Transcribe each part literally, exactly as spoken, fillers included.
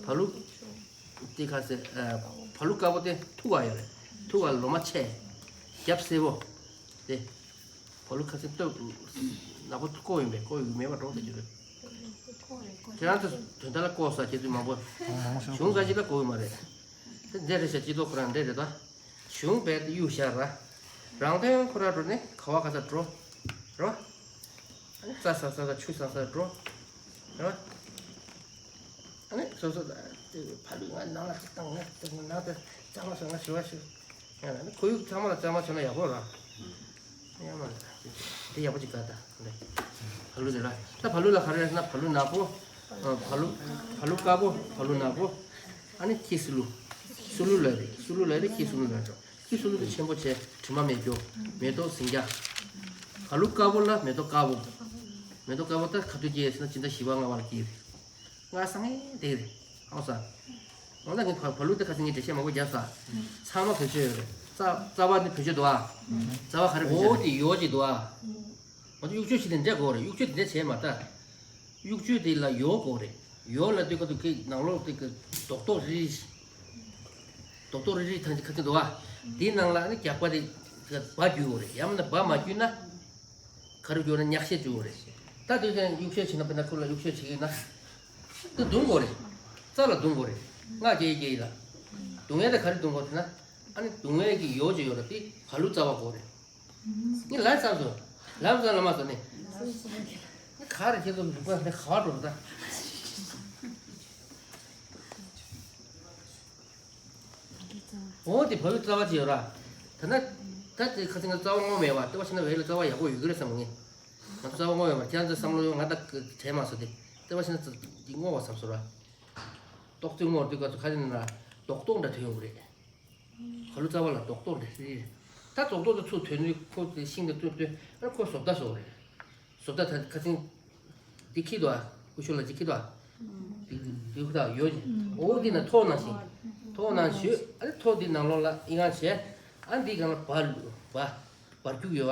བ་ལུ་དེ་ཁ་ཟེར། བ་ལུ་དཀར་པོ་དེ་ཐུག་ག་ཡོད་རེད། ཐུག་ག་ལོ་མ་ཆེ། རྒྱབ་སེར་པོ། དེ་བ་ལུ་ཁ་ཟེར་སྟོད་ནག་པོ་ཀོ་ཡིན་པས། ཀོ་ཡིན་མེད་པ་འགྲོ་ཟེར་གྱི་རེད། ཁྱེད་རང་ཚོ་དོན་དག་ལ་ཀོ་ཟེར་གྱི་དུས་མང་པོ་གཞུང་འགའ་ཞིག་ལ་ཀོ་ཡོད་མ་རེད། དེ་འདྲ་རེད་ཤག་སྤྱི་ཚོགས་ཁོ་རང་འདྲ་རེད་ད། གཞུང་རྦད་དེ་གཡུག་བཞག་ར། རང་དོན་ཁོ་ར་འགྲོ་ནས་ག་བ་ག་ས་འགྲོ། རེད་བ། ཨ་ནི་རྩྭ་ཟ་ས་དང་ཆུ་ཟ་ས་འགྲོ། རེད་བ། ཨ་ནི་སོ་སོ་དང་དེ་བ་ལུ་ང་ནང་ལ་ཅིག་བཏང་ང་དེ་ནང་དེ་གཙང་མ་བཟོ་ང་ཞུ་བ་ཞུ། ཡང་ན་ཁོར་ཡུག་ཚང་མ་ལ་གཙང་མ་བྱས་ན་ཡག་པོ་ར། ཡང་མ་རེད། དེ་ཡག་པོ་ཅིག་ག་ད་རེད། བ་ལུ་རེད་ལ། ད་བ་ལུ་ལ་ག་རེ་རེད་ན་བ་ལུ་ནག་པོ། བ་ལུ་བ་ལུ་དཀར་པོ། བ་ལུ་ནག་པོ། ཨ་ནི་ཁྱི་སུ་ལུ། སུ་ལུ་ལ་རེད། སུ་ལུ་ལ་རེད། ཁྱི་སུ་ལུ་ལ་འགྲོ། ཁྱི་སུ་ལུ་དེ་ཆེན་པོ་བྱས་དྲི་མ་མེད་རྒྱུ། མེ་ཏོག་ཟིང་རྒྱ། བ་ལུ་དཀར་པོ་ལ་མེ་ཏོག་དཀར་པོ། མེ་ཏོག་དཀར་པོ་ད་ག་དུས་སྐྱེས་ཟེར་ན་སྤྱི་ཟླ་བཞི་པ་ལྔ་པ་ལ་སྐྱེས་རེད། ང་སང་ངེ་དེ་རེད། ཨོ་ས། འོ་ན་ངས་བ་བ་ལུ་དེ་ཁ་སང་ངས་འགྲེལ་བཤད་མང་པོ་རྒྱབ་ས། ཚང་མ་བེད་སྤྱོད་ཡོད་རེད། རྩ་རྩ་བ་ནི་བེད་སྤྱོད་འདུག་ཨ། རྩ་བ་ག་རེ་བེད་སྤྱོད། འོ་དེ་ཡོ་གཅིག་འདུག་ཨ། འོ་དེ་གཡུག་བཅོས་བྱས་ཏེ་འདྲ་དགོས་རེད། གཡུག་བཅོས་དེ་འདྲ་བྱས་མ་ད། གཡུག་བཅོས་དེ་ལ་ཡོ་དགོས་རེད། ཡོ་ལ་དུས་སྐབས་དུ་ཁའི་ནང་ལོགས་དེ་གི་རྡོག་རྡོག་རིལ་རིལ། རྡོག་རྡོག་རིལ་རིལ་ཐང་ཅིག་ཁ་ཅིག་འདུག་ཨ། དེའི་ནང་ལ་ནི་རྒྱགས་པ་དེ་འབའ་བརྒྱུས་དགོས་རེད། ཡང་མིན་ན་འབའ་མ་བརྒྱུས་ན། ག་རེ་བརྒྱུས་ན་མྱག་ཤད་བརྒྱུས་དགོས་རེད། ད་དུས་ཀྱང་གཡུག་བཅོས་བྱས་ན་དཔེར་ན་ཁོ་ལ་གཡུག་བཅོས་བྱེད་ཀྱི་ཡོད་ན། དེ་བརྡུང་དགོས་རེད། རྩ་ལ་བརྡུང་དགོས་རེད། སྔགས་རྒྱག་ཡི་རྒྱག་ཡི་ལ། བརྡུང་ཡས་དེ་ག་རེ་བརྡུང་དགོས་ཟེར་ན། ཨ་ནི་བརྡུང་ཡས་ཀྱི་ཡོ་ཅིག་ཡོད་རེད། དེ་བ་ལུ་རྩ་བ་དགོས་རེད། ངས་ལབ་ཚར་སོང་། ལབ་ཚར་ལ་མ་ཚར་ནི། ངས་ག་རེ་ཁྱེད་ཚོ་འདུག་པ་ནས་ག་བ་འགྲོ་རེད་ད། འོ་དེ་བ་ལུ་རྩ་བ་ཅིག་ཡོད་ར། ད་ན། ད་དེ་ཁ་སང་ང་རྩ་བ་སྔོ་མེད་པ་ལྟེ་བ་ཕྱེ་ན་བས་ལ་རྩ་བ་ཡག་པོ་ཡོད་ཀྱི་རེད་བསམ་ངས། ང་ཚོ་རྩ་བ་སྔོ་མེད་པ་ཁྱེད་རང་ཚོ་བསམ་བློ་ཡོད་ང་ད་དྲན་མ་སོང་དེ་ལྟེ་བ་ཕྱེ་ན་རྩ་འདི་སྔོ་བ་བསམ་སོང་ར། ཏོག་ཙེ་སྔོ་དུས་སྐབས་སུ་ཁ་ཅིག་ན་རྡོག་རྡོག་འདྲ་ཐོན་ཡོང་གི་རེད། བ་ལུ་རྩ་བ་ལ་རྡོག་རྡོག་འདྲ་ཞིག་རེད། ད་རྡོག་རྡོག་དེ་ཚུར་ཐོན་དུས་ཁོ་དེ་ཤིང་དེ་བཏོན་བཏོན་ཨ་ཁོ་བཟོ་ལྟ་བཟོ་རེད། བཟོ་ལྟ་ད་ཁ་སང་འདི་ཁྱེར་འདུག་ཨ། ཀུ་ཤུ་ལ་ཅིག་ཁྱེར་འདུག་ཨ། འདི་འདི་ཁུ་ཐག་ཡོད་ཀྱི། འོ་འདི་ན་ཐོག་ནང་བཞིན། ཐོག་ནང་བཞིན་ཨ་ནི་ཐོག་འདི་ནང་ལོགས་ལ་ཨི་ང་བྱས། ཨ་འདི་གང་ལ་བར་བར་བར་རྒྱུག་ཡོད་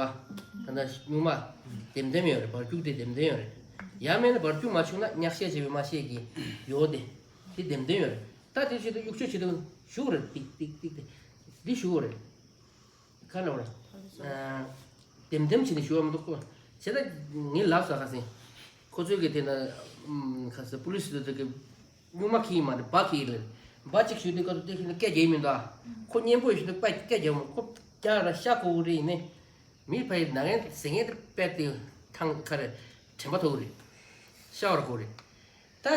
ཨ། ད་ལྟ་སྨྱུག་མ་ལྡེམ་ལྡེམ་ཡོད་རེད། བར་རྒྱུག་དེ་ལྡེམ་ལྡེམ་ཡོད་རེད། ཡང་མིན་ན་བར་རྒྱུག་མ་བྱུང་ན་མྱག་ཤད་བྱས་པའི་མ་ཤད་ཀྱི་ཡོ་དེ་དེ་ལྡེམ་ལྡེམ་ཡོད་རེད། ད་དེ་བྱེད་དུས་གཡུག་བཅོས་བྱེད་དུས་ཞུ་རེད། ཏིག་ཏིག་ཏིག་ཏིག་འདི་ཞུ་རེད། ག་ལ་བ། ལྡེམ་ལྡེམ་བྱས་ནས་ཞུ་བ་མི་འདུག་གོ། བྱས་ད་ངའི་ལབ་ས་ཁ་སང་། ཁོ་ཚོའི་གི་དེ་ན་ཁ་སང་པུ་ལི་སི་དེ་གི་སྨྱུག་མ་ཁྱེར་མ་རེད། འབའ་ཁྱེར་རེད། འབའ་གཅིག་ཞུ་དུས་སྐབས་དེ་ཤི་ན་སྐད་རྒྱག་མི་འདུག་ཨ། ཁོ་གཉེན་པོ་ཡོད་ཤི་ན་པ་སྐད་རྒྱག་མོ་ཁོ་རྒྱག་ར་ཤ་གོ་རེད་ཡིན་ནི། མི་ཕ་ཡི་ན་ངན་ཟེར་ངན་དེ་པད་དེ་ཐང་ཁ་རེད། དྲན་པ་ཐོག་རེད། ཤ་བར་གོ་རེད། ད།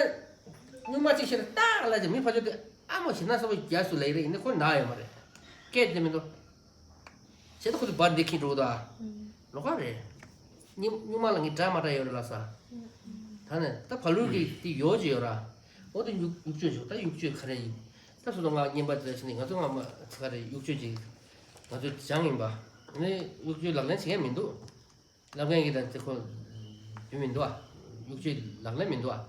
སྨྱུག་མ་གཅིག་བྱས་ན་ཏག་ལ་ཅིག་མི་ཕར་ཕྱོགས་དེ་ཨ་མོ་ཞེ་ན་ས་བ་རྒྱ་སུ་ལས་རེད་ཡིན་ན་ཁོ་ན་ཡོད་མ་རེད། སྐད་དེ་མི་འདུག་བྱས་ད་ཁོ་ཚོ་འབར་འདི་ཁྱི་འགྲོ་གི་འདུག་ཨ། ལོ་ག་རེད། སྨྱུག་སྨྱུག་མ་ལ་ངས་འདྲ་མ་འདྲ་ཡོད་རེད་ལ་ས། ད་ནས་ད་བ་ལུར་གི་དེ་ཡོ་ཅིག་ཡོད་ར། འོ་དེ་གཡུག་གཡུག་བཅོས་བྱུང་ད་གཡུག་བཅོས་ག་རེ་ཡིན། ད་སོ་ད་ང་བརྙན་པར་དེ་ལ་ཕྱིན་ནས་ང་ཚོ་ང་མ་ཚ་ག་རེ་གཡུག་བཅོས་ཅིག་ང་ཚོ་སྦྱངས་ཡིན་པ། ནས་གཡུག་བཅོས་ལག་ལེན་བྱེད་མཁན་མི་འདུག་ལབ་མཁན་གྱི་དང་དེ་ཁོ་དེ་མི་འདུག་ཨ། གཡུག་བཅོས་ལག་ལེན་མི་འདུག་ཨ།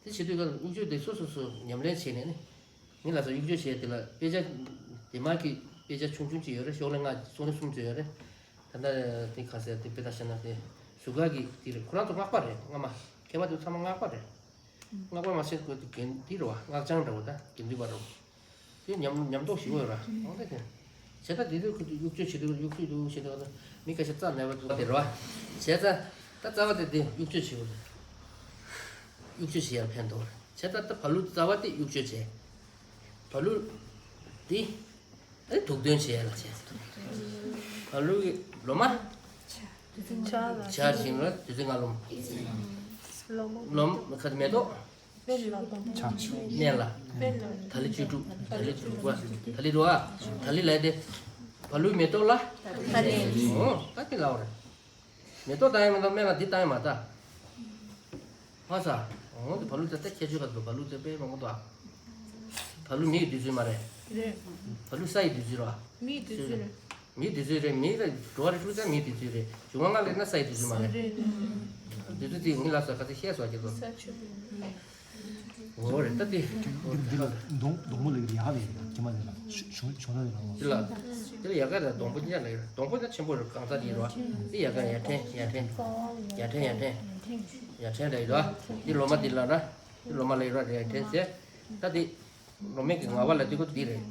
དེ་བྱེད་དུས་ཀ་གཡུག་བཅོས་དེ་སོ་སོ་སོ་ཉམས་ལེན་བྱས་ནས་ནི། ངས་ལ་སོགས་གཡུག་བཅོས་བྱས་དེ་ལ་དཔེ་ཆ་དེ་མ་གི་དཔེ་ཆ་ཆུང་ཆུང་ཅིག་ཡོད་རེད། ཤོག་ལྷེ་ལྔ་ཤོག་ལྷེ་གསུམ་ཅིག་ཡོད་རེད། ད་ལྟ་དེ་ག་ཟེར་དེ་དཔེ་ལྟ་བྱས་ན་དེ་ཟུར་ཁ་གི་དེ་རེད། ཁོ་རང་ཚོ་སྔགས་པ་རེད། སྔ་མ་མཁས་པ་དེ་ཚང་མ་སྔགས་པ་རེད། སྔགས་པ་མ་ཟད་ཁོ་དེ་དགེ་འདི་རེད་བ། སྔགས་འཆང་འདྲ་བོ་ད་དགེ་འདུན་པ་རེད་བ། དེ་ཉམས་ཉམས་རྟོགས་ཞིག་ཡོད་ར། འོ་དེ་དེ། བྱས་ཙང་དེ་དུས་ཁོ་ཚོས་གཡུག་བཅོས་བྱེད་དུས་གཡུག་བཅོས་འདུག་བྱེད་དུས་མི་ཁ་ཤས་རྩ་ནས་པ་འདུག་དེ་རེད་བ། བྱས་ཙང་ད་རྩ་བ་དེ་དེ་གཡུག་བཅོས་བྱེད་དགོས་རེད། གཡུག་བཅོས་བྱེད་ཡར་ཕན་ཐོགས་རེད། བྱས་ཙང་ད་བ་ལུ་རྩ་བ་དེ་གཡུག་བཅོས་བྱས། བ་ལུ་དེ་ཨེ་དུག་འདོན་བྱེད་ཡ་ལ་བྱས། བ་ལུ་གི་ལོ་མ་ཆར་བཞིན་ལ་དུས་ཚོད་སྔ་ལོམ། ལོ་མ་ཁ་མེ་ཏོག་སྨན་ལ། ད་ལི་བཅུ་དྲུག་ད་ལི་དྲུག་པ། ད་ལི་རུ་ཨ། ད་ལི་ལ་དེ། བ་ལུའི་མེ་ཏོག་ལ། ད་ལི། ཨོ། ད་དེ་ལའོ་རེད། མེ་ཏོག་བཏང་ཡ་མེ་ཏོག་སྨན་ལ་འདི་བཏང་ཡ་མ་ད། ཧ་ས། ཨོ་དེ་བ་ལུ་ད་ལྟ་ཁྱད་ཆོས་ག་ཚོད་བ་ལུ་ད་དཔེ་མང་པོ་འདུག་ཨ། བ་ལུ་མི་ཡི་བདུད་རྩི་མ་རེད། རེད། བ་ལུ་ས་ཡི་བདུད་རྩི་རོ། མི་ཡི་བདུད་རྩི་རེད། མི་ཡི་བདུད་རྩི་རེད། མི་ལ་འགྲོ་བ་རིགས་དྲུག་ཀྱང་མི་ཡི་བདུད་རྩི་རེད། འབྱུང་བ་ལྔ་ལས་ན་ས་ཡི་བདུད་རྩི་མ་རེད། རེད། བདུད་རྩི་དེ་ངི་ལ་ས་ག་ཚོད་བཤད་སོ་ཀྱི་ཚོ། ས་ཆུ། འོ་རེད་ད་དེ། འདི་འདི་ལ་སྡོང་སྡོང་པོ་ལ་ཡག་ལས་ཀྱི་མ་ལས་ལ་བྱུང་བྱུང་ན་ལས་ལ། འདི་ལ་འདི་ལ་ཡག་ག་རེད། སྡོང་པོ་ཉག་ལ་ཡོད། སྡོང་པོ་ཉག་ཆེན་པོ་རེད། གང་ས་དེ་རོ། འདི་ཡག་ག་ཡར་འཐེན་ཡར་འཐེན། ཡར་འཐེན་ཡར་འཐེན། ཡར་འཐེན་ལ་ཡོད། འདི་ལོ་མ་འདི་ལ་ར། འདི་ལོ་མ་ལ་ཡོད་ར་ཡར་འཐེན་ཟེར། ད་དེ་ལོ་མའི་གི་ང་བ་ལ་དེ་ཁོ་དེ་རེད།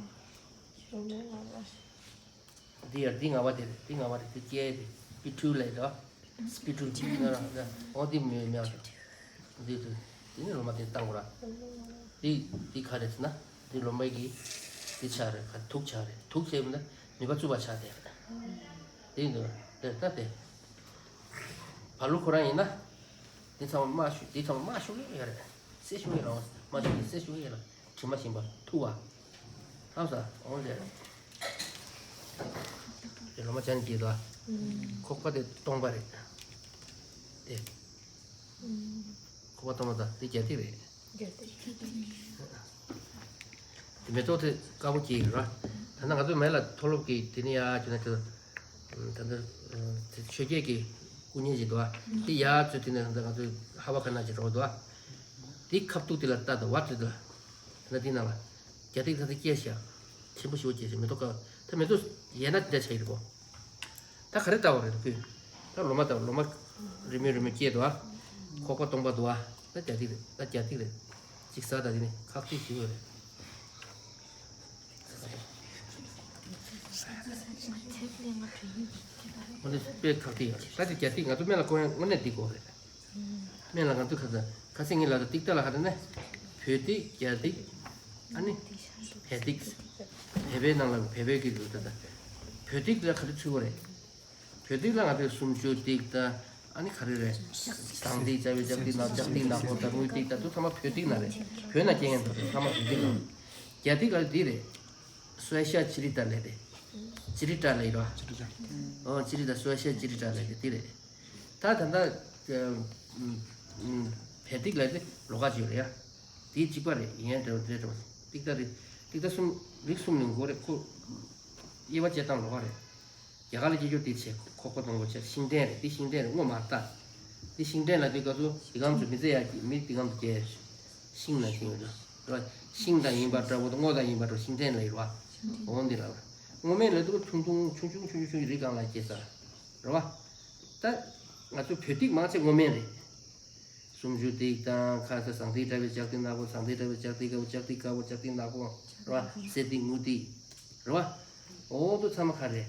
འདི་ཡར་འདི་ང་བ་དེ་རེད། འདི་ང་བ་རེད། དེ་སྐྱེ་དེ་སྤི་ཁྲུ་ལས་རེད། སྤི་ཁྲུ་ཅིག་ན་ར་འོ་དེ་མི་མེད་ར། འདི་དུ་དེ་ནི་ལོ་མ་དེ་བཏང་དགོས་ར། དེ་དེ་ག་རེད་ཟེར་ན་དེ་ལོ་མའི་གི་དེ་ཆ་རེད། ག་དུག་ཆ་རེད། དུག་ཟེར་བ་ན་ནུས་པ་རྩུབ་པ་ཆ་དེ་རེད། དེ་ཡིན་དུ་དེ་ལྟ་དེ་བ་ལུ་ཁོ་རང་ཡིན་ན་དེ་ཚང་མ་ཤུ་དེ་ཚང་མ་ཤུ་གི་ཡོད་རེད། སེ་ཤུ་གི་རང་མ་ཤུ་གི་སེ་ཤུ་གི་ར། དྲི་མ་ཞིམ་པ་ཐུ་བ། ཧ་ས་འོང་ལེ། དེ་ལོ་མ་ཅན་གྱིས་དོ། ཁོག་པ་དེ་སྟོང་པ་རེད། དེ། ཁོག་པ་སྟོང་པ་དང་དེ་རྒྱ་ཐིག་རེད། དེ་མེ་ཏོག་དེ་དཀར་པོ་སྐྱེས་ཡོད་ར། ད་ནང་ང་ཚོའི་མེ་ལ་མཐོ་སློབ་ཀྱི་དེ་ནི་ཡ་ཅུ་ན་ཅུ། ད་ལྟ་ཆོས་རྒྱལ་གྱི་སྐུ་བརྙན་ཞིག་འདུག་བ། དེ་ཡ་ཚོས་དེ་ནི་ད་ང་ཚོའི་ཧ་བ་ཁ་ན་ཅིག་རོགས་འདུག་བ། དེ་ཁ་ཐུག་དེ་ལ་ལྟ་དང་བ་ཚོས་དང་། ད་དེ་ནང་ལ་རྒྱ་ཐིག་ད་ལྟ་སྐྱེས་ཤག་ཆེན་པོ་ཞེ་པོ་སྐྱེས་ཤག་མེ་ཏོག་དཀར་ད་མེ་ཏོག་ཡས་ན་དེ་འདྲ་ཆགས་ཡོད་རེད་གོ། ད་ག་རེ་ལྟ་བ་རེད་ཁོས། ད་ལོ་མ་ལྟ་བ་ལོ་མ་རི་མོ་རི་མོ་སྐྱེས་འདུག་ཨ། ཁོག་པ་སྟོང་པ་འདུག་ཨ། ད་རྒྱ་ཐིག་རེད། ད་རྒྱ་ཐིག་རེད། ཅིག་ཟ་ད་དེ་ནི་ཁག་ཐིག་ཞིག་རེད། འོ་ནི་དཔེ་ཁག་ཐིག་ཡོད་རེད། ད་དེ་རྒྱ་ཐིག་ང་ཚོ་སྨན་ལ་གོ་ཡ་དངོས་གནས་འདི་དགོས་རེད། སྨན་ལ་ང་ཚོ་ཁ་ཚ་ཁ་སེང་ངེད་ལ་ད་ཏིག་ཏ་ལ་ཧ་ད་ནས་བོད་ཏིག་རྒྱ་ཏིག་ཨ་ནི་བལ་ཏིག་བལ་པའི་ནང་ལ་བལ་པའི་གི་འདུག་ད་ད་བོད་ཏིག་ལ་ག་རེ་ཚུད་པོ་རེད། བོད་ཏིག་ལ་ང་ཚོས་སུམ་ཅུ་ཏིག་ད་ཨ་ནི་ག་རེ་རེད། ཟངས་ཏིག་ཅ་བའི་ལྕགས་ཏིག་ནག་ལྕགས་ཏིག་ནག་པོ་ད་དངུལ་ཏིག་ད་དུ་ཚང་མ་བོད་ཏིག་ན་རེད། བོད་ན་སྐྱེ་ངན་ད་དུ་ཚང་མ་བོད་ཏིག་ན། རྒྱ་ཏིག་ལ་འདི་རེད། སུའེ་ཤ་ཅི་རི་ཏ་ལས་རེད། ཅི་རི་ཏ་ལས་རོ། ཨོ་ཅི་རི་ཏ་སུའེ་ཤ་ཅི་རི་ཏ་ལས་རེད་འདི་རེད། ད་ད་ད་བལ་ཏིག་ལ་དེ་ལོ་ཀ་ཅིག་རེད་ཡ། དེའི་གཅིག་པ་རེད་ཡིན་ཡང་འདྲ་བ་འདྲ་བ་ཏིག་ཏ་རེད། ཏིག་ཏ་གསུམ་རིགས་གསུམ་ནས་འགོ་རེད་ཁོ། དབྱེ་བ་བཅད་སྟངས་ལོ་ཀ་རེད། རྒྱ་གར་ལ་སྐྱེ་རྒྱུ་དེ་བྱས་ཁོག་པ་སྟོང་པ་བྱས་ཤིང་ཏན་རེད། དེ་ཤིང་ཏན་རེད་སྔོ་མ་ལྟ། དེ་ཤིང་ཏན་ལ་དེ་ག་ཚོ་དེ་གམ་ཚོ་མི་ཚེ་ཡ་གི་མི་དེ་གམ་ཚོ་སྐྱེ། ཤིང་ན་ཤིང་རེད་ར། ཤིང་དང་ཡིན་པ་འདྲ་བོ་དང་སྔོ་དང་ཡིན་པ་འདྲ་བོ་ཤིང་ཏན་ལ་ཡོད་ར། འོ་འདི་ལ་ར། སྔོ་སྨན་ལ་དུ་ཆུང་ཆུང་ཆུང་ཆུང་ཆུང་ཆུང་རི་སྒང་ལ་སྐྱེ་ས་རེད་བ། ད་ང་ཚོ་བོད་ཏིག་མང་ཆེ་སྔོ་སྨན་རེད། སུམ་ཅུ་ཏིག་དང་ཁ་ས་ཟངས་ཏིག་འདྲ་བའི་ལྕགས་ཏིག་ནག་པོ་ཟངས་ཏིག་འདྲ་བའི་ལྕགས་ཏིག་དཀར་པོ་ལྕགས་ཏིག་དཀར་པོ་ལྕགས་ཏིག་ནག་པོ་རེད་བ། སེར་ཏིག་དངུལ་ཏིག་རེད་བ། འོ་དུ་ཚང་མ་ག་རེ།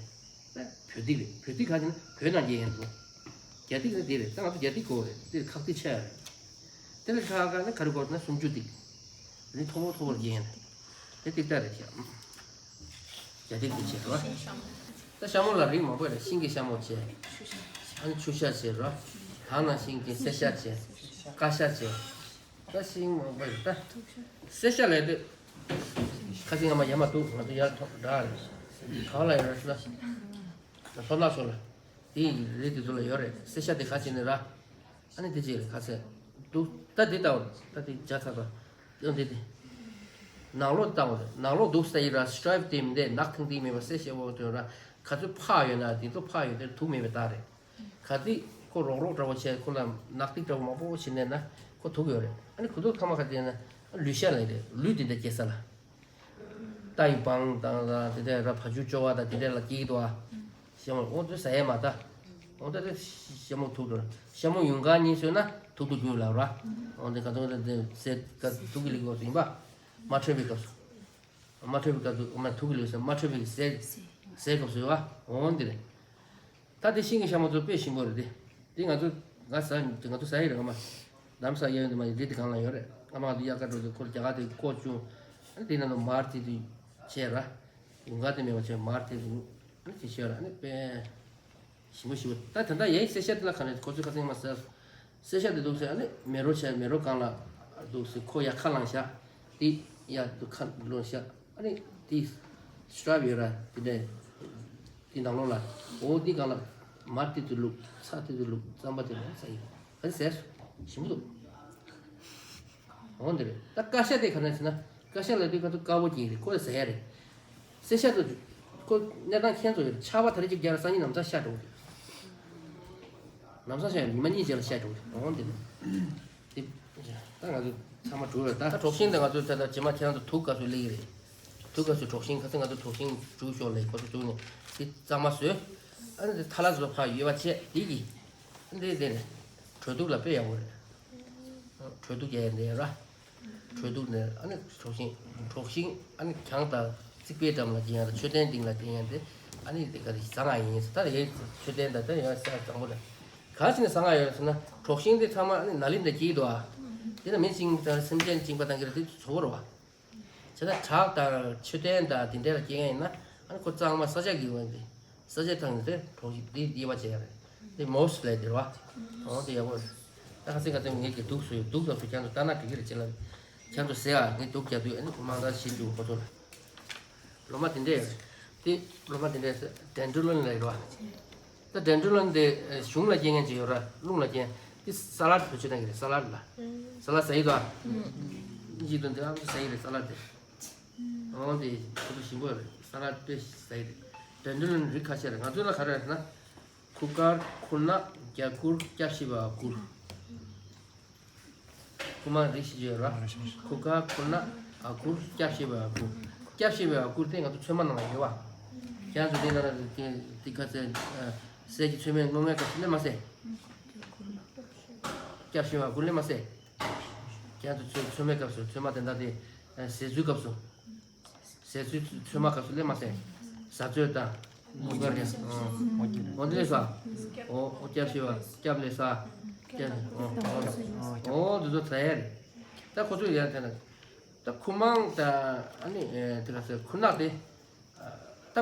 བོད་ཏིག་རེད། བོད་ཏིག་ག་ཅེ་ན་བོད་ནང་སྐྱེ་ཡན་འདུག་རྒྱ་ཏིག་ནི་དེ་རེད། ད་ང་ཚོ་རྒྱ་ཏིག་གོ་རེད། དེ་ཁག་ཏིག་ཆེ་ཡ་རེད། དེ་ལ་ཁག་ཁག་ནི་ག་རེ་གོ་ན་སུམ་ཅུ་ཏིག་རི་མཐོ་པོ་མཐོ་པོར་སྐྱེ་ཡན་རེད། དེ་ཏིག་ཏ་རེད་ཤག་རྒྱ་ཏིག་དེ་ཆེ་རེད་བ། ད་ཤ་མོ་ལ་རིགས་མང་པོ་རེད། ཤིང་གི་ཤ་མོ་བྱས། ཨ་ནི་ཆུ་ཤ་བྱས་ར། ད་ནང་བཞིན་གྱི་སེར་ཤ་བྱས། ཀ་ཤ་བྱས། ད་ཤིང་མང་པོ་རེད་ད། སེར་ཤ་ལས་དེ། ཁ་ཅིག་ང་མ་ཡ་མ་འདུག་ང་ཚོ་ཡར་ཐོག་འདྲ་རེད། གང་ལ་ཡོད་རེད་ཟེར་ན། ལྷོ་ནག་སོགས་ལ། དེ་ཡིན་རེད་དེ་ཚོ་ལ་ཡོད་རེད། སེར་ཤ་དེ་ག་ཅིག་ནས་ར། ཨ་ནི་དེ་ཅིག་རེད་ཁ་ཚད། འདུག་ད་དེ་ལྟ་བུ་ད་དེ་བརྒྱ་ཚར་ད། ཡང་དེ་དེ། ནང་ལོགས་ལྟ་བུ་རེད། ནང་ལོགས་འདུག་ས་ཡི་ར་སི་ཊི་རའིབ་དེ་མི་འདེད་ནག་ཐིང་ཐིང་མེད་པ་སེར་ཤ་བོ་དོན་ར། ག་ཚོད་ཕག་ཡོད་ན་དེ་ཚོ་ཕག་ཡོད་དེ་དུག་མེད་པའི་རྟགས་རེད། ག་དེ་ཁོ་རོག་རོག་འདྲ་བོ་བྱས་ཁོ་ལ་ནག་ཐིག་འདྲ་བོ་མང་པོ་བྱས་ནས་ན་ཁོ་དུག་ཡོད་རེད། ཨ་ནི་ཁོ་ཚོ་ཐ་མ་ག་དེ་ན་ལུས་ཤ་ལ་རེད། ལུས་དེ་འདྲ་སྐྱེ་ས་ལ། རྟ་ཡི་བང་དང་དེ་འདྲ་ར་བ་ཕྱུགས་ཅོ་བ་དང་དེ་འདྲ་ལ་སྐྱེ་གི་འདུག་ཨ། ཤ་མོ་འོ་དེ་ཟ་ཡས་མ་ད། འོ་ད་དེ་ཤ་མོ་ཐུག་འགྲོ། ཤ་མོ་ཡུངས་ཀ་གཉིས་ཟོས་ན་ཐུག་ཏུ་རྒྱུ་ལབ་ར། འོ་དེ་ག་ཚོད་དེ་ཟས་ག་ཐུག་གི་ལེགས་སྐབས་སུ་ཡིན་པ། མ་འཕྲོད་པའི་སྐབས་སུ། མ་འཕྲོད་པའི་སྐབས་སུ་མ་ཐུག་གི་ལེགས་སུ་མ་འཕྲོད་པའི་ཟས་ཟས་སྐབས་སུ་ཡོད་པ། འོ་འདི་རེད། ད་དེ་ཤིང་གི་ཤ་མོ་ཚོ་དཔེ་ཞིམ་པོ་རེད་དེ། དེ་ང་ཚོ་ང་ཟ་ང་ཚོ་ཟ་ཡི་རེད་ང་མ། ལམ་ས་གཡས་གཡོན་དུ་མ་ཡི་རི་དེ་གང་ལ་ཡོད་རེད། ཨ་མ་དེ་དབྱར་ཁ་འགྲོ་དུས་ཁོ་རྒྱ་གར་དེ་ཁོ་བྱུང་། ཨ་ནི་དེ་ན་ནོ་མར་དེ་དུ་བྱས་ར། ཡུངས་ཀ་དེ་མེད་པ་བྱས་མར་དེ་དུ། ཨ་ནི་དེ་བྱས་ར་ཨ་ནི་དཔེ། ཞིམ་པོ་ཞིམ་པོ་ད་ད་ལྟ་ཡའི་སེར་ཤ་དེ་ལ་ག་ནས་ཁོ་ཚོས་ཁ་སེང་མ་ཟ། སེར་ཤ་དེ་འདུག་ཟེར་ཨ་ནི་མེ་རོ་བྱས་མེ་རོ་གང་ལ་འདུག་ཟེར་ཁོ་ཡ་ཁ་ལངས་ཤ། དེ་ཡ་དུ་ཁ་ལོན་ཤ། ཨ་ནི་དེ་སི་ཊི་རའིབ་ཡོད་ར་དེ་འདྲ་དེ་ནང་ལོགས་ལ་འོ་དེ་གང་ལ་མར་དེ་དུ་བླུགས་ཚྭ་དེ་དུ་བླུགས་རྩམ་པ་དེ་ལ་ཟ་ཡི་ཨ་ནི་ཟས་སོ་ཞིམ་པོ་འདུག་འོ་འདི་རེད། ད་ཀ་ཤ་དེ་ག་ནས་ཟེར་ན་ཀ་ཤ་ལ་དུས་ག་ཚོད་དཀར་པོ་སྐྱེས་རེད་ཁོ་ལ་ཟ་ཡ་རེད། སེར་ཤ་དུ་ཁོ་གནས་སྟངས་ཁྱད་མཚར་ཡོད་རེད། ཆར་པ་དར་གཅིག་རྒྱག་ལ་སང་ཉིན་ནམ་ཚ་ཤ་འགྲོ་གི་རེད། ནམ་ཚ་ཤ་ཡོད་ཉི་མ་གཉིས་རྗེས་ལ་ཤ་འགྲོ་གི་རེད། འོ་འདི་རེད། དེ་ད་ང་ཚོ་ཚང་མ་འགྲོ་རེད་ད། ད་གྲོགས་ཤིང་དེ་ང་ཚོ་ད་ལྟ་རྗེས་མ་ཁྱེད་རང་ཚོ་དུག་སྐབས་སུ་སླེབས་ཀྱི་རེད། དུག་སྐབས་སུ་གྲོགས་ཤིང་ཁ་སང་ང་ཚོ་གྲོགས་ཤིང་བྱུག་ཤོག་ལས་ཁོ་ཚོ་བྱུག་ནས་དེ་གཙང་མ་བཟོས། ཨ་ནི་དེ་ཐ་ལ་བཟོ་ཕར་ཡོད་པ་བྱས་དེ་གི་འདི་དེ་ནས་དྲོད་དུག་ལ་དཔེ་ཡག་པོ་རེད། དྲོད་དུག་རྒྱག་ཡ་འདི་ཡ་ར། དྲོད་དུག་ནས་ཨ་ནི་གྲོག་ཤིང་། གྲོག་ཤིང་ཨ་ནི་གྱང་དང་རྩིག་པའི་འགྲམ་ལ་སྐྱེ་ཡག་དང་མཆོད་རྟེན་སྟེང་ལ་སྐྱེ་ཡག་དེ་ཨ་ནི་དེ་ག་རེ་ཟ་ང་ཡིན་ཟེར། ད་ཡའི་མཆོད་རྟེན་དང་ད་ཡང་ཟ་བཟང་པོ་རེད། གང་ཞིག་ནས་ཟ་ང་ཡོད་ཟེར་ན། གྲོག་ཤིང་དེ་ཚང་མ་ཨ་ནི་ནཱ་ལེནྡྲ་སྐྱེ་གི་འདུག་ཨ། དེ་ན་མི་གཅིག་དང་སེམས་ཅན་གཅིག་པ་དང་གི་རེད། དེ་བཟོ་བོ་རེད་བ། བྱས་ན་བྲག་དང་མཆོད་རྟེན་དང་དེ་འདྲ་ལ་སྐྱེ་མཁན་ཡིན་ན་ཨ་ནི་ཁོ་གཙང་མ་ས་ཆ་གི་འོན་ཏེ་ས་ཆ་ཐང་ནས་དེ་གྲོག་ཤིང་དེ་དབྱེ་བ་བྱེད་ཡ་རེད། དེ་མོས་ལབ་དེ་རེད་བ། འོ་དེ་ཡག་པོ་རེད། ད་ཁ་སང་ཁ་སང་ངས་ཀྱི་དུག་བཟོས་ཡོད། དུག་དང་སུ་ཁྱང་དུ་ལྟ་ན་འགྲིག་གི་རེད། བྱེད་ལ་ཁྱང་དུ་ཟེར་ཨ། ངས་དུག་རྒྱག་དུས་ཨ་ནི་མང་དག་ཞིག་འདུག་ཁོ་ཚོ་ལ། ལོ་མ་དེ་འདྲས་ཡོད་རེད། དེ་ལོ་མ་དེ་འདྲས་ཟེར་ཌེན་ཌྲི་ལོན་ལབ་རེད་བ། ད་ཌེན་ཌྲི་ལོན་དེ་གཞུང་ལ་སྐྱེ་མཁན་ཅིག་ཡོད་ར། རླུང་ལ་སྐྱེ་མཁན་དེ་ས་ལད་བེད་སྤྱོད་གཏོང་གི་རེད། ས་ལད་ལ། ས་ལད་ཟ་ཡི་དོ། གཅིག་དང་དེ་ཨ་ཟ་ཡི་རེད་ས་ལད་དེ། འོ་དེ་ཁོ་ཚོ་ཞིམ་པོ་རེད། ས་ལད་དཔེ་ཟ་ཡི་རེད། ཌེན་ཌྲི་ལོན་རིགས་ཁ་ཤས་རེད། ང་ཚོ་ལ་ག་རེ་རེད་ན། ཁུ་ཁར། ཁུ་ནག། རྒྱ་ཁུར། སྐྱ་ཤི་བ་གུར། ཁུ་མང་རིགས་བཞི་ཡོད་ར། ཁུ་ཁ། ཁུ་ནག། ཨ་གུར། སྐྱ་ཤི་བའི་ཨ་གུར། སྐྱ་ཤི་བའི་ཨ་གུར་དེ་ང་ཚོ་ཚོད་མ་ནང་ལ་ཡོད་བ། ཁྱེད་ཚོ་དེ་ནང་ལ་དེ་དེ་ག་ཚད་ཟས་ཀྱི་ཚོད་མའི་སྔོ་ངའི་སྐབས་སུ་སླེབས་མ་སྲིད། སྐྱ་ཤི་བའི་ཨ་གུར་སླེབས་མ་སྲིད། ཁྱེད་ཚོ་ཚོད་ཚོད་མའི་སྐབས་སུ་ཚོད་མ་དེ་འདྲ་དེ་ཟས་ཚོད་སྐབས་སུ། ཟས་ཚོད་ཚོད་མ་སྐབས་སུ་སླེབས་མ་སྲིད། ཟས་ཚོད་དང་། ཨོ་དེ་ལས་ཟ། ཨོ་ཨོ་སྐྱབས་ཤི་བ་སྐྱབས་ལས་ཟ། སྐྱབས་ཨོ་ཨོ་འདི་ཚོ་ཟ་ཡ་རེད། ད་ཁོ་ཚོས་ཡང་དེ་ན་ད་ཁུ་མང་ད་ཨ་ནི་དེ་ལ་ཟེར་ཁུ་ནག་དེ། ད་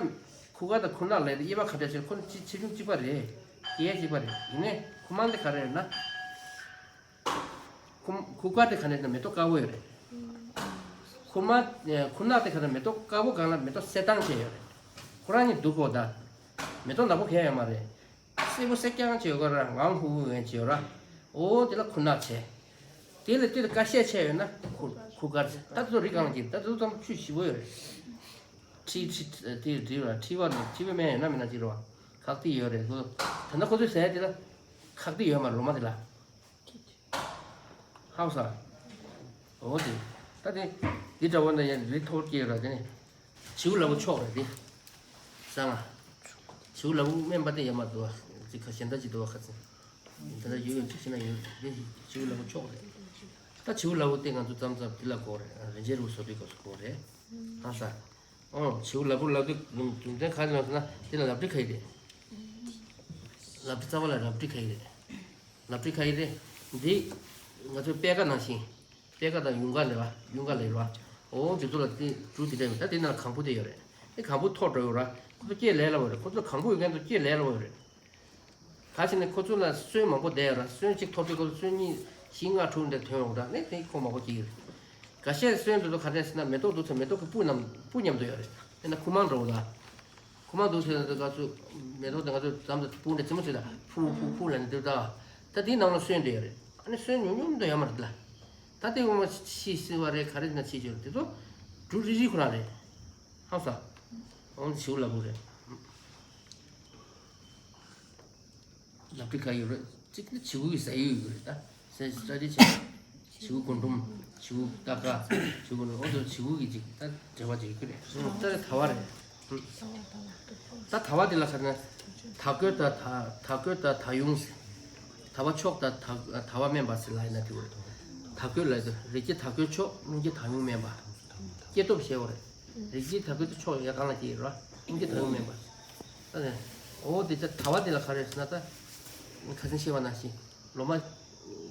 ཁུ་ཁ་དང་ཁུ་ནག་ལས་དེ་དབྱེ་བ་ག་འདྲ་ཞིག་ཁོ་ནི་ཆེ་ཆུང་གཅིག་པ་རེད། སྐྱེ་གཅིག་པ་རེད། ཡིན་ནའི་ཁུ་མང་དེ་ག་རེ་རེད་ན། ཁུ་ཁུ་ཁ་དེ་ག་ནས་ན་མེ་ཏོག་དཀར་པོ་ཡོད་རེད། ཁུ་མ་ཁུ་ནག་དེ་ག་ན་མེ་ཏོག་དཀར་པོ་སྒང་ལ་མེ་ཏོག་སེར་ཐང་ཅན་ཡོད་རེད། ཁོ་རང་གཉིས་སྡུག་གོ་ད། མེ་ཏོག་ནག་པོ་གང་ཡང་ཡོད་མ་རེད། སེར་པོ་སེར་རྐྱང་ཅན་ཡོད་ག་ར་ངང་ཧུ་ཧུ་ཡན་ཅན་ཡོད་ར། འོ་དེ་ལ་ཁུ་ནག་བྱས། དེ་ལ་དེ་ལ་ཀ་ཤས་ཆད་ཡོད་ན་ཁུ་ཁུ་དཀར་ཆེ། ད་དེ་ཚོ་རིགས་གང་ལ་གྱིས་ད་དེ་ཚོ་ཙམ་ཆུ་ཞིམ་པོ་ཡོད་རེད། ཁྲི་ཁྲི་དེ་དྲི་བ་ཁྲི་བ་ནི་ཁྲི་བའི་སྨན་ཡོད་ན་མིན་ན་ཅི་རེད་བ། ཁག་ཏི་ཡོད་རེད་ཁོ། ད་ནི་ཁོ་ཚོས་ཟས་དེ་ལ་ཁག་ཏི་ཡོད་མ་རེད་ལོ་མ་དེ་ལ། ཧའོ་ས། འོ་དེ། ད་དེ། འདི་འདྲ་བོ་འདི་ཡང་རི་ཐོག་སྐྱེས་ར་དེ་ནི། བྱིའུ་ལ་བུ་མཆོག་རེད་དེ། ས་ང་། བྱིའུ་ལ་བུ་སྨན་པ་དེ་ཡ་མ་འདུག་བ། ཅི་ཁ་གཞན་དག་ཅི་འདུག་བ་ཁ་ཚིག་ད་ལྟ་ཡོད་ཡོད་ཅི་ཤི་ན་ཡོད་དེ་བྱིའུ་ལ་བུ་མཆོག་རེད། ད་བྱིའུ་ལ་བུ་དེ་ང་ཚོ་ཙམ་ཙམ་དེ་ལ་གོ་རེད་རིན་ཆེན་རུ་བཟོ་དུས་སྐབས་སུ་གོ་རེད། ཧང་ས། ཨོ་བྱིའུ་ལ་བུ་ལ་དུ་རྒྱུ་མཚན་ག་རེ་ལབ་ཟེར་ན་དེ་ལ་ལབ་ཁྲི་ཁ་ཡི་རེད། ལབ་ཁྲི་རྩ་བ་ལ་ལབ་ཁྲི་ཁ་ཡི་རེད། ལབ་ཁྲི་ཁ་ཡི་རེད། འདི་ང་ཚོའི་པད་ཀ་ནང་བཞིན། པད་ཀ་དང་ཡུངས་ཀ་ལས་བ་ཡུངས་ཀ་ལས་བ། འོ་འདི་ཚོ་ལ་དེ་གྲུ་དེ་འདྲ་ཡོད་ད་དེ་ནང་ལ་གང་བུ་དེ་ཡོད་རེད། དེ་གང་བུ་ཐོག་འགྲོ་ཡོད་ར། ཁོ་ཚོ་སྐྱེས་ལས་སླ་བོ་རེད། ཁོ་ཚོ་གང་བུ་ཡོད་མཁན་ཚོ་སྐྱེས་ལས་སླ་བོ་ཡོད་རེད། ག་ཅི་ནས་ཁོ་ཚོ་ལ་སོན་མང་པོ་བསྡད་ཡོད་ར། སོན་གཅིག་ཐོར་དུས་ཁོ་ཚོ་སོན་གཉིས་བཞི་ལྔ་དྲུག་འདྲ་ཐོན་ཡོང་ར་ནས་དེ་ཁོ་མང་པོ་སྐྱེས་ཡོད་རེད། འགའ་ཤས་སོན་དེ་ཚོ་ག་འདྲས་ཟེར་ན་མེ་ཏོག་འདུག་ཚེ་མེ་ཏོག་གི་སྤུ་རྣམས་སྤུ་མཉམ་དུ་ཡོད་རེད། དེ་ན་ཁུ་མང་འདྲ་བོ་ད། ཁུ་མང་འདུག་ཟེར་ན་ང་ཚོ་མེ་ཏོག་དེ་ང་ཚོ་འགྲམ་དུ་སྤུ་འདྲ་ཙི་མོ་ཚོས་ད་ཕུ་ཕུ་ཕུ་ལབ་ནས་འདུག་ད། ད་དེའི་ནང་ལ་སོན་འདྲ་ཡོད་རེད། ཨ་ནི་སོན་ཉུང་ཉུང་འདྲ་ཡོད་མ་རེད་ད། ད་དེ་འོ་མ་ཤི་སྲིད་པ་རེད་ག་རེ་ན་ཤི་ཆོག་དེ་ཚོ་འབྲུ་རིལ་རིལ་ཁོ་རང་རེད། ཧང་ས། འོ་ན་བྱིའུ་ལ་བུ་རེད། ལབ་ཁྲི་ཁ་ཡོད་རེད། གཅིག་ནི་བྱིའུ་ཡི་ཟ་ཡུལ་ཡོད་རེད་ད། ཟས་སྲ་རིལ་ཆེ། བྱིའུ་རྒུན་འབྲུམ། བྱིའུ་རྟ་ཁ། བྱིའུ་རྒུན་འབྲུམ་འོ་དེ་བྱིའུ་གི་གཅིག་ད་འབྲེལ་བ་གཅིག་ཡོད་ཀྱི་རེད། ད་རེ་ཐ་བ་རེད། ད་ཐ་བ་དེ་ལ་ཁ་ན། ཐ་གོས་ད་ཐ་ཐ་གོས་ད་ཐ་ཡུང་ཟེར། ཐ་བ་མཆོག་ད་ཐ་ཐ་བ་དམན་པ་ཟེར་ལ་ཡིན་ན་དེ་རེད། ཐ་གོས་ལ་རིགས་ཀྱི་ཐ་གོས་མཆོག་རླུང་གི་ཐ་ཡུང་དམན་པ། སྐྱེ་སྟོབས་ཞེ་བོ་རེད། རིགས་ཀྱི་ཐ་གོས་དེ་མཆོག་ཡ་གང་ལ་སྐྱེ་ཡོད་ར། རླུང་གི་ཐ་ཡུང་དམན་པ། ད་ནི། འོ་དེ་ད་ཐ་བ་དེ་ལ་ག་རེ་ཟེར་ན་ད། ཁ་སང་བཤད་པ་ནང་བཞིན། ལོ་མ།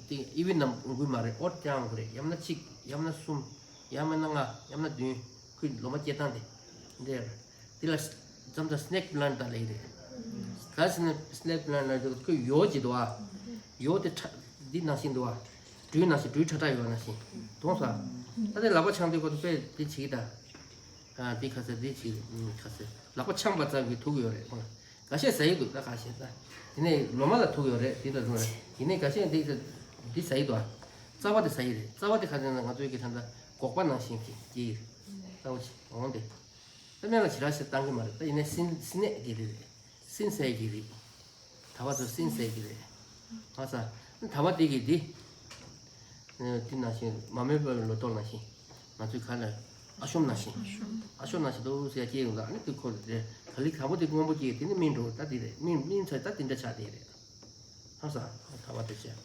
དེ་དབྱེ་བའི་ནང་དགོས་མ་རེད། ཨོ་ཀྱང་དགོས་རེད། ཡང་ན་གཅིག་ཡང་ན་གསུམ། ཡང་མིན་ན་ལྔ། ཡང་ན་བདུན། ཁོའི་ལོ་མ་སྐྱེ་སྟངས་དེ། འདྲ་རེད། དེ་ལ། ཙམ་ཙམ་སི་ནེག་པི་ལན་ཊ་ལབ་ཀྱི་རེད། ག་ཟེར་ན་སི་ནེག་པི་ལན་ཊ་ལབ་དུས་ཁོའི་ཡོ་གཅིག་འདུག་ཨ། ཡོ་དེ་ཁྲ་འདི་ནང་བཞིན་འདུག་ཨ། སྦྲུལ་ནང་བཞིན་སྦྲུལ་ཁྲ་ཁྲ་ཡོད་ནང་བཞིན། མཐོང་སོང་ཨ། ད་དེ་ལག་པ་འཆང་དུས་ཁོ་ཚོ་དཔེ་འདི་བྱེད་ཀྱི་ད། ཨ་འདི་ག་ཟེར་འདི་བྱེད་ག་ཟེར་ལག་པ་འཆང་བ་ཙམ་གྱི་དུག་ཡོད་རེད། འགའ་ཤས་ཟ་ཡི་འདུག་ད་ག་ཤེད་ད། དེ་ནས་ལོ་མ་ལ་དུག་ཡོད་རེད་དེ་ལ་རུང་རེད། ཡིན་ནའི་འགའ་ཤས་འདི་འདི་ཟ་ཡི་འདུག་ཨ། རྩ་བ་དེ་ཟ་ཡི་རེད། རྩ་བ་དེ་ག་ཟེར་ན་ང་ཚོའི་གི་ད་ལྟ་སྒོག་པ་ནང་བཞིན་གྱི་སྐྱེ་ཡི་རེད། རྩ་བ་ཞིག་འོང་དེ། ད་སྨན་ལ་ཞེ་དྲག་ཞིག་བཏང་གི་མ་རེད། ད་ཡིན་ནའི་སྲིན་སྲིན་ནད་ཀྱི་རིགས་རེད། སྲིན་ཟས་ཀྱི་རིགས། ད་བ་ཚོ་སྲིན་ཟས་ཀྱི་རེད། ང་ས། ད་བ་དེ་གི་འདི། དེ་ནང་བཞིན་མ་རྨོས་པའི་ལོ་ཏོག་ནང་བཞིན། ང་ཚོའི་ཁ་ལ་ཨ་ཤོམ་ནང་བཞིན། ཨ་ཤོམ་ནང་བཞིན་དུ་ཟེར་སྐྱེ་ཡོང་ད་ཨ་ནི་དེ་ཁོ་རེད། ག་ལི་དང་པོ་དེ་སྔོན་པོ་སྐྱེ་དེ་ནི་སྨིན་འགྲོ་ད་དེ་རེད། སྨིན་སྨིན་ཚར་ད་དེ་འདྲ་ཆགས་དེ་རེད། ཧ་ས། ད་བ་དེ་བྱས།